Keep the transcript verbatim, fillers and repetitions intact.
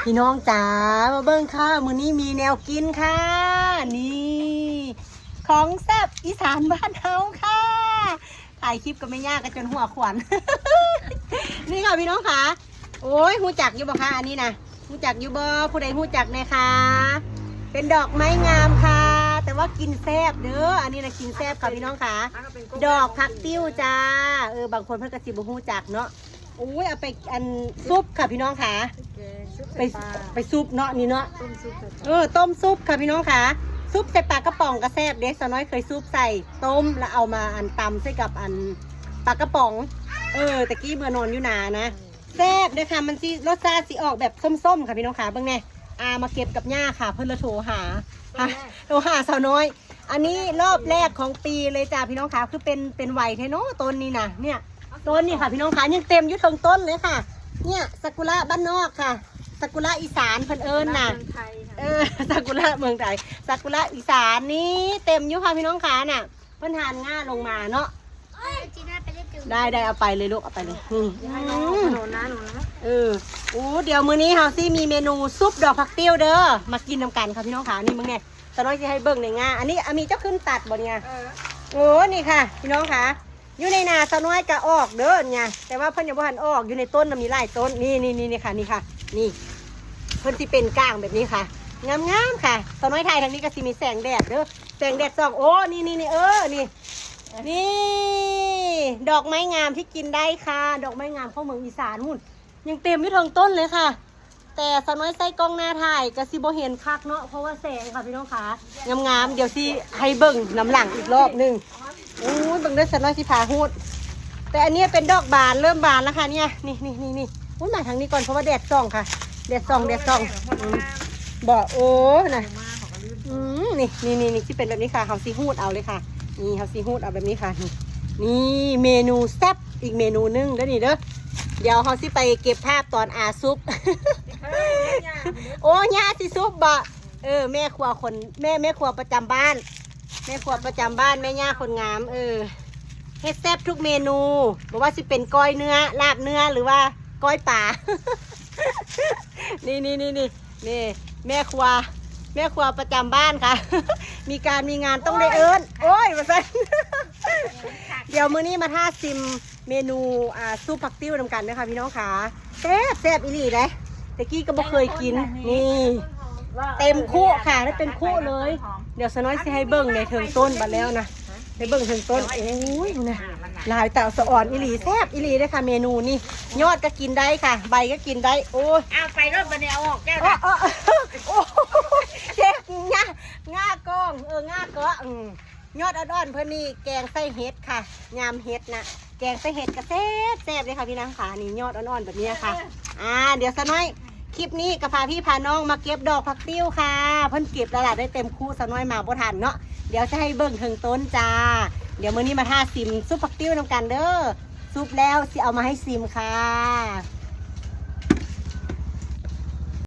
พี่น้องจ๋า มาเบิ่งค่ะ มื้อนี้มีแนวกินค่ะ นี่ ของแซ่บอีสานบ้านเฮาค่ะ ถ่ายคลิปกับแม่ย่าก็จนหัวขวัญ นี่ค่ะพี่น้องค่ะ โอ้ย ฮู้จักอยู่บ่คะ อันนี้นะ ฮู้จักอยู่บ่ ผู้ใดฮู้จักแน่คะ เป็นดอกไม้งามค่ะ แต่ว่ากินแซ่บเด้อ อันนี้นะกินแซ่บค่ะพี่น้องค่ะ ดอกผักติ้วจ้า เออ บางคนเพิ่นก็สิบ่ฮู้จักเนาะ โอ้ย เอาไปอันซุปค่ะพี่น้องค่ะ แกงซุป ไป ใส่ปลา ไปซุปเนาะนี่เนาะ ต้มซุปใส่ปลา เออ ต้มซุปค่ะพี่น้องค่ะ ซุปใส่ปลากระป๋องก็แซ่บเด้ สาวน้อยเคยซุปใส่ต้มแล้วเอามาอันตำใส่กับอันปลากระป๋อง เออ ตะกี้เมื่อนอนอยู่นานะ แซ่บเด้อค่ะ มันสิรสชาติสิออกแบบส้มๆค่ะพี่น้องค่ะ เบิ่งแน่ อ่า มาเก็บกับย่าค่ะ เพิ่นละโทรหา โทรหาสาวน้อย อันนี้รอบแรกของปีเลยจ้าพี่น้องค่ะ คือเป็นเป็นไหวแท้เนาะต้นนี้นะ เนี่ย ต้นนี้ค่ะพี่น้องค่ะ ยังเต็มอยู่เทิงต้นเลยค่ะ เนี่ย ซากุระบ้านนอกค่ะ ซากุระอีสานเพิ่นเอิ้นน่ะ เมืองไทยค่ะ เออ ซากุระเมืองไทย ซากุระอีสานนี่เต็มอยู่ค่ะพี่น้องค่ะน่ะ เพิ่นหานง่าลงมาเนาะ จีน่าไปเล่นจู ได้ได้เอาไปเลยลูก เอาไปเลย อืม อย่าให้น้องถนนนะหนูนะ เออ โอ้ เดี๋ยวมื้อนี้เฮาสิมีเมนูซุปดอกผักติ้วเด้อ มากินนำกันค่ะพี่น้องค่ะ นี่มึงเนี่ยสาวน้อยสิให้เบิ่งในง่า อันนี้อามีเจ้าขึ้นตัดบ่เนี่ย เออ โอ้ นี่ค่ะ พี่น้องค่ะ อยู่ในนาสาวน้อยก็ออกเด้อเนี่ย แต่ว่าเพิ่นยังบ่ทันออก อยู่ในต้นน่ะมีหลายต้น นี่นี่นี่นี่ค่ะ นี่ค่ะ นี่ เพิ่นสิเป็นก้างแบบนี้ค่ะ งามๆค่ะ สาวน้อยถ่ายทางนี้ก็สิมีแสงแดดเด้อ แสงแดดส่อง โอ้ นี่นี่นี่เออ นี่ นี่ ดอกไม้งามที่กินได้ค่ะ ดอกไม้งามของเมืองอีสานหุ่น ยังเต็มอยู่เทิงต้นเลยค่ะ แต่สาวน้อยใส่กล้องหน้าถ่ายก็สิบ่เห็นคักเนาะ เพราะว่าแสงค่ะพี่น้องค่ะ งามๆ เดี๋ยวสิให้เบิ่งนำหลังอีกรอบหนึ่ง โอ้ย เบิ่งเด้อสาวน้อยสิพาฮูด แต่อันนี้เป็นดอกบาน เริ่มบานแล้วค่ะเนี่ย นี่นี่นี่นี่อุ้ย มาทางนี้ก่อน เพราะว่าแดดส่องค่ะ แดดส่อง แดดส่อง อืม บอกโอ้นะ มาของกันลืม อืม นี่นี่นี่นี่ที่เป็นแบบนี้ค่ะ เฮาสิฮูดเอาเลยค่ะ นี่เฮาสิฮูดเอาแบบนี้ค่ะ นี่นี่เมนูแซ่บอีกเมนูหนึ่งเด้อนี่เด้อ เดี๋ยวเฮาสิไปเก็บภาพตอนอาซุป เออเนี่ย โอ้ย่าสิซุปบ่ เออ แม่ครัวคน แม่แม่ครัวประจำบ้าน แม่ครัวประจำบ้าน แม่ย่าคนงาม เออ เฮ็ดแซ่บทุกเมนู บ่ว่าสิเป็นก้อยเนื้อ ลาบเนื้อ หรือว่าก้อยปลา นี่นี่นี่นี่นี่ แม่ครัว แม่ครัวประจำบ้านค่ะ มีการมีงานต้องได้เอิ้น โอ้ย ว่าซั่น เดี๋ยวมื้อนี้มาท่าซิมเมนู อ่า ซุปผักติ้วนำกันนะคะพี่น้องค่ะ แซ่บแซ่บอีหลีเด้ แต่กี้ก็บ่เคยกิน นี่ เต็มคุค่ะ ได้เป็นคุเลย เดี๋ยวสาวน้อยสิให้เบิ่งในเทิงต้นบัดแล้วนะ ให้เบิ่งเทิงต้น โอ้ยนะ หลายเต่าสะอ่อนอีหลี แซ่บอีหลีเลยค่ะ เมนูนี่ ยอดก็กินได้ค่ะ ใบก็กินได้ โอ้ย เอาไปรถบันนี้เอาออกแก้ว โอ้ นะ โอ้โอ้เจ๊ง่าง่ากล้อง เออ ง่าก็อืมยอดอ่อนๆเพิ่นนี่แกงใส่เห็ดค่ะ ยำเห็ดนะ แกงใส่เห็ดก็แซ่บแซ่บเลยค่ะพี่นางค่ะ นี่ยอดอ่อนๆแบบนี้ค่ะ อ่า เดี๋ยวสาวน้อย คลิปนี้ก็พาพี่พาน้องมาเก็บดอกผักติ้วค่ะ เพิ่นเก็บแล้วล่ะ ได้เต็มคุ สาวน้อยมาบ่ทันเนาะ เดี๋ยวจะให้เบิ่งเทิงต้นจ้า เดี๋ยวมื้อนี้มาท่าซิมซุปผักติ้วนำกันเด้อ ซุปแล้วสิเอามาให้ซิมค่ะ